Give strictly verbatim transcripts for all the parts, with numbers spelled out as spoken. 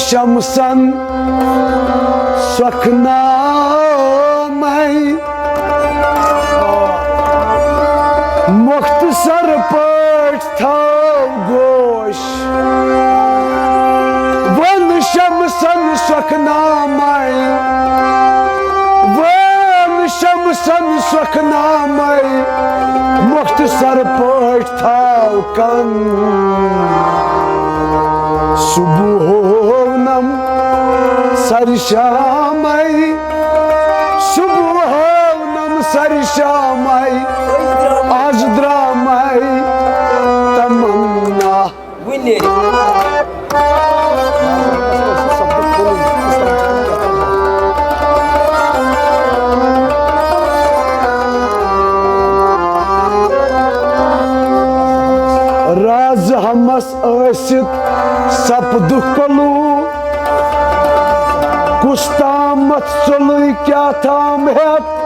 شمسن سۄکھنامے، مختصر پٲٹھۍ تھاو گوش۔ وَن شمسن سۄکھنامے، وَن شمسن سۄکھنامے، مختصر پٲٹھۍ تھاو کن۔ صبحونم سر شامے، صبحونم سر شامے، از درامے تمنا۔ وٕنہِ نیرِ۔ راز ہمس ٲسِتھ سپدُکھ کلوٗ، کُس تامتھ ژوٚلُے کیٛاہ تام ہٮ۪تھ۔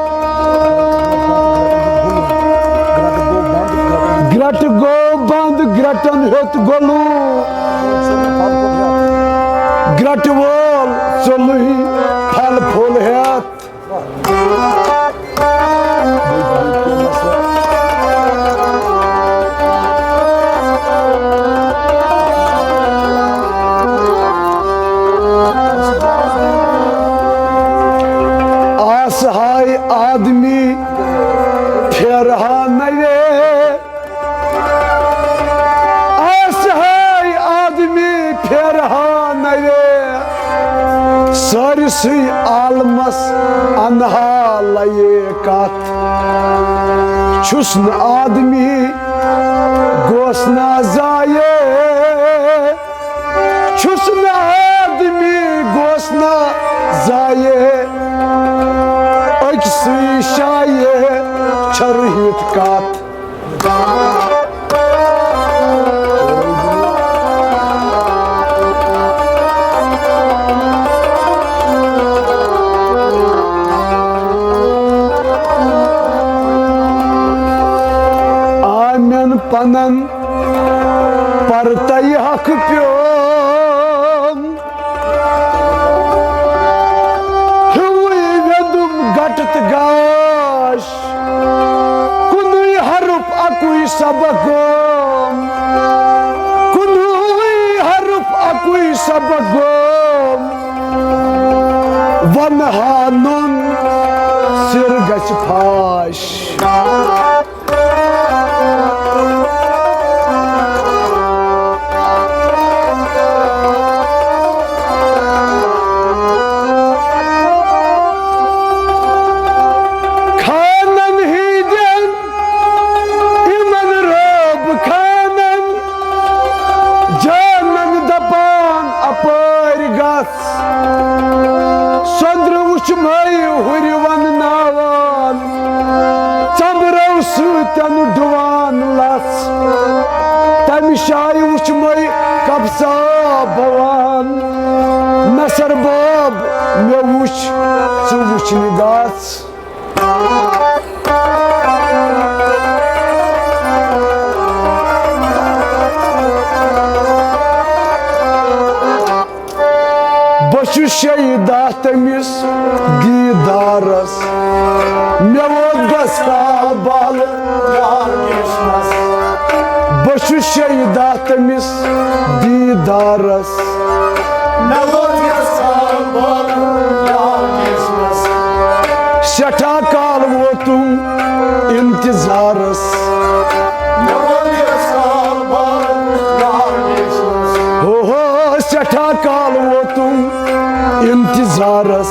گرٛٹہٕ گوٚو بنٛد، گرٛٹن ہیوٚت گۄلوٗ۔ گرٛٹہٕ وول ژوٚلُے پھل پھوٚل ہٮ۪تھ۔ آسہٕ ہاے آدمی پھیرہا نوے، آسہٕ ہاے آدمی پھیرہا نوے، سٲرسٕے عالمس انہا لایے کتھ۔ چھُس نہٕ آدمی، گوس نا ضایع، چھُس نہٕ آدمی، گوس نا ضایع، أکسٕے جایہِ چھےٚ رُہِتھ کتھ۔ آمن پنن پرتہٕ حق پیوم، ہیوٗے ویوٚدُم گٹہٕ تہٕ گاش۔ کُنُے حرف اکُے سبق گوم، کُنُے حرف اکُے سبق گوم۔ ونہا نوٚن سِر گژھِ پھاش۔ خانن ہٕنٛدٮ۪ن یِمن رٲب خانن جانن دپان اپٲرۍ گژھ۔ سۄندرٕ وُچھمَے ہُرِ ونناوان، ژمبرو سۭتٮ۪ن ڈُوان لژھ۔ تمہِ جایہِ وُچھمَے قبضہ بوان، نصر باب مےٚ وُچھ، ژٕ وُچھنہِ گژھ۔ بہٕ چھُس شیدا تٔمِس دیٖدارس، مےٚ ووت بس کال بالہٕ یار کِشنس۔ بہٕ چھُس شیدا تٔمِس دیٖدارس۔ مےٚ ووت یَس کال بالہٕ یار کِشنس۔ سٮ۪ٹھاہ کال ووتُم انتظارس۔ مےٚ ووت یَس کال بالہٕ یار کِشنس۔ ہو ہو، سٮ۪ٹھاہ کال ووتُم انتظارس۔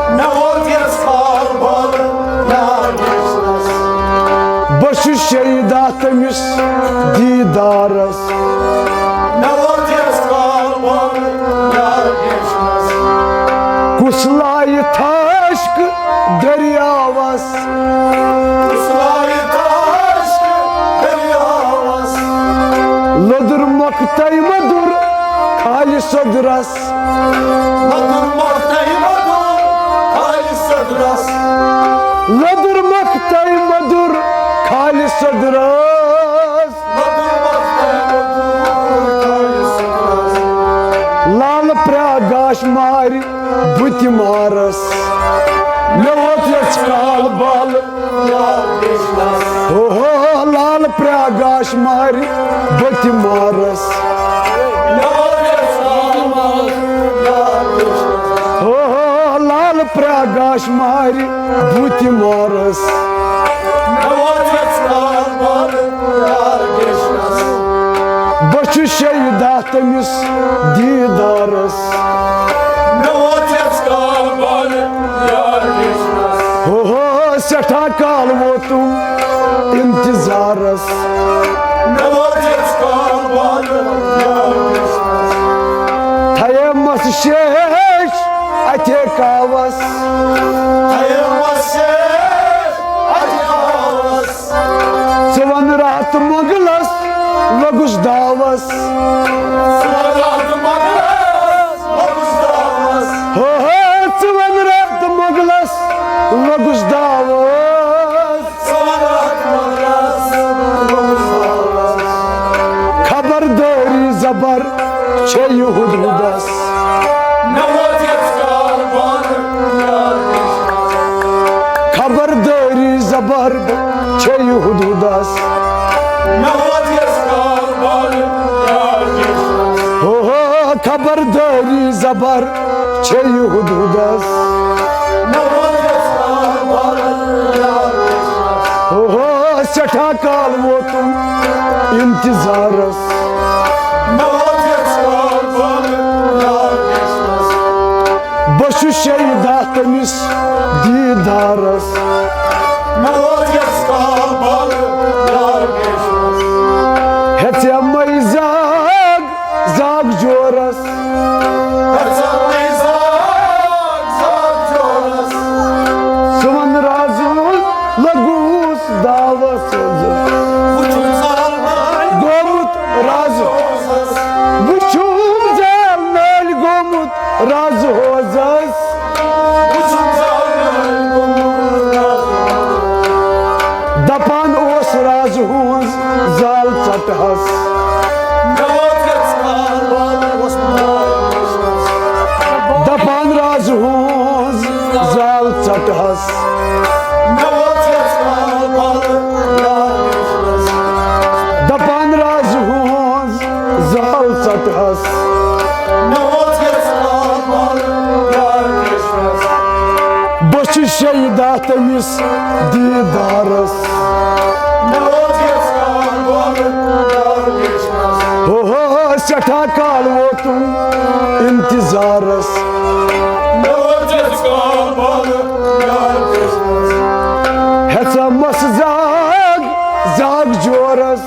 مےٚ ووت یَس کال بالہٕ یار کِشنس۔ بہٕ چھُس شیدا تٔمِس دیٖدارس۔ مےٚ ووت یَس کال بالہٕ یار کِشنس۔ کُس لایہِ تھاشکہٕ دٔریاوس؟ کُس لایہِ تھاشکہٕ دٔریاوس؟ لوٚدُر مۄکھتَے مٔدُر کھالہِ سوٚدرس۔ لوٚدُر مۄکھتَے مٔدُر کھالہِ سوٚدرس۔ لوٚدُر مۄکھتَے مٔدُر کھالہِ سوٚدرس۔ لوٚدُر مۄکھتَے مٔدُر کھالہِ سوٚدرس۔ لال مارِ بہٕ تہِ مارس۔ مےٚ ووت یژھ کال بال۔ ہو ہو، لال پرٛاگاش مارِ بہٕ تہِ مارس۔ ہو ہو، لال پرٛاگاش مارِ بہٕ تہِ مارس۔ بہٕ چھُس شیدا تٔمِس دیٖدارس۔ ہو ہو، سٮ۪ٹھاہ کال ووتُم انتظارس۔ تھایمس شیش اتھے کاوس۔ ژٕ وَن راتھ مۄغلس لوٚگُس داوس۔ ہو ہو، ژٕ وَن راتھ مۄغلس لوٚگُس داوس۔ خبردٲری زبر چھے یہِ ہُدہُدس۔ خبردٲری زبر چھے یہِ ہُدہُدس۔ ہو ہو، خبردٲری زبر چھے یہِ ہُدہُدس۔ ہو ہو، سٮ۪ٹھاہ کال ووتُم انتظارس۔ بہٕ چھُس شیدا تٔمِس دیٖدارس۔ ہے ژےٚ مَے زاگ زاگ جورس۔ ژٕ وَن رازُن لوٚگُس داوس۔ گوٚمُت راز، وٕچھُم زال نٲلۍ گوٚمُت راز ہوزس۔ دپان اوس راز ہٕنٛز زال ژٹہس۔ دپان راز ہٕنٛز زال ژٹہس۔ دپان راز ہٕنٛز زال ژٹہس۔ بہٕ چھُس شیدا تٔمِس دیٖدارس۔ ہو ہو، سٮ۪ٹھاہ کال ووتُم انتظارس۔ ہیژا مس زاگ زاگ جورس۔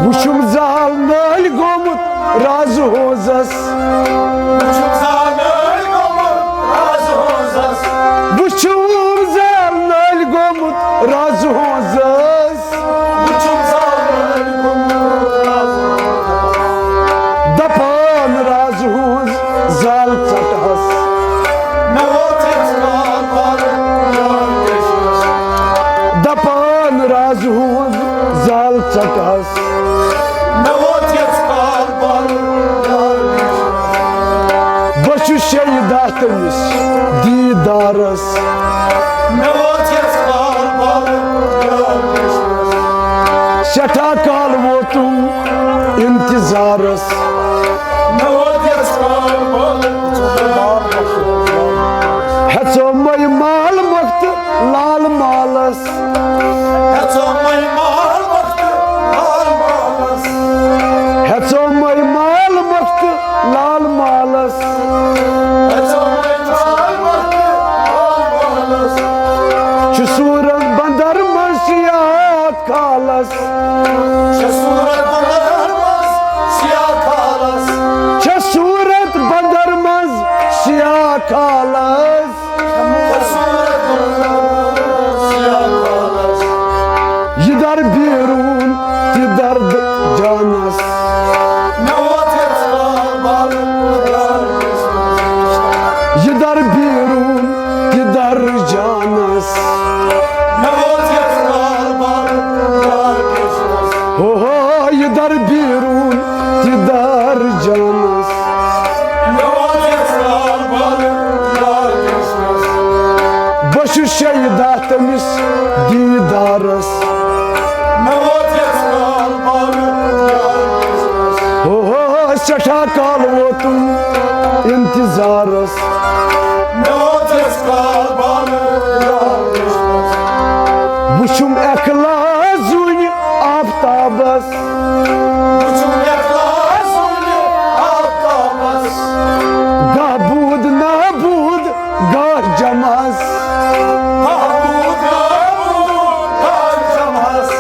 وٕچھُم زال نٲلۍ گوٚمُت راز ہوزس۔ وٕچھُم زال نٲلۍ گوٚمُت راز ہوزس۔ دپان راز ہٕنٛز زال ژٹہس۔ دپان راز ہٕنٛز زال ژٹہس۔ بہٕ چھُس شیدا تٔمِس دیٖدارس۔ سٮ۪ٹھاہ کال ووتُم انتظارس۔ ہیژو مے مال مۄکھ تہٕ لال مالس۔ ہیژو مے مال مۄکھ تہٕ لال مالس۔ چھُ صوٗرت بندر منٛز سیاہ کالس۔ چھےٚ صوٗرت بندر منٛز سیاہ کالس۔ یہِ در بیروٗن تہِ درد جانس۔ یہِ در بیروٗن تہِ در جانس۔ ہو ہو، یہِ در بیروٗن سٮ۪ٹھاہ کال ووتُم انتظارس۔ مےٚ ووت یَس کال بالہٕ یار۔ وٕچھُم اخلاص زوٗنہِ آفتابس۔ وٕچھُم اخلاص زوٗنہِ آفتابس۔ گاہ بود نابود گاہ جمعس۔ گاہ بود نابود گاہ جمعس۔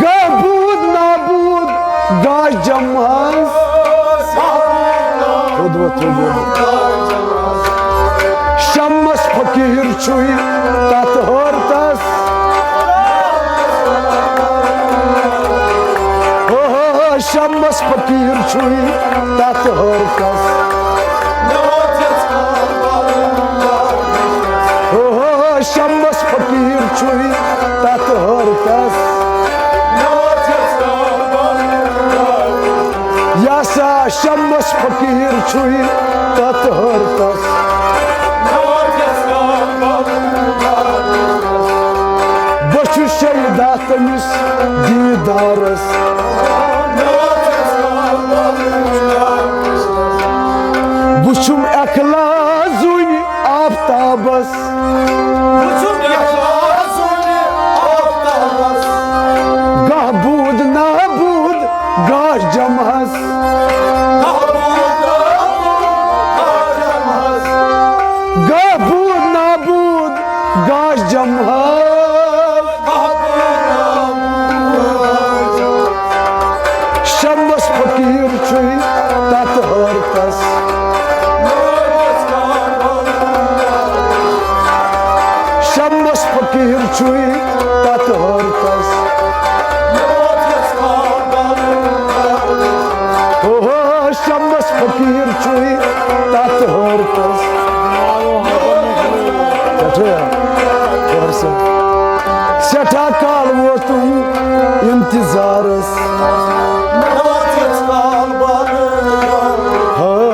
گاہ بود نابود گاہ جمعس۔ گاہ بود نابود۔ تھوٚد وۄتھ، تھوٚد وۄتھ۔ گاہ جمعس۔ شمس فقیٖر چھُے تتھ حٲرتس۔ اوہ، شمس فقیٖر چھُے تتھ حٲرتس۔ اوہ، شمس فقیٖر چھُے تتھ حٲرتس۔ یا سا شمس فقیٖر چھُے تتھ حٲرتس۔ بہٕ چھُس شیدا تٔمِس دیٖدارس۔ وٕچھُم اخلاص زوٗنہِ آفتابس۔ گاہ بود نابود گاہ جمعس۔ گاہ بود نابود گاہ جمعس۔ شمس فقیٖر چھُے تتھ حٲرتس۔ شمس فقیٖر چھُے تتھ حٲرتس۔ اوہ، شمس فقیٖر چھُے تتھ حٲرتس۔ کیٛاہ چھُ یہِ؟ خٲر سان۔ سٮ۪ٹھاہ کال ووتُم انتظارس۔ ہاے،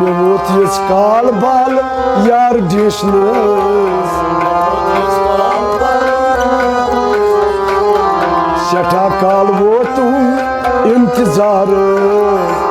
مےٚ ووت یِژھ کال بال یار ڈیشنس۔ سٮ۪ٹھاہ کال ووتُم انتظارس۔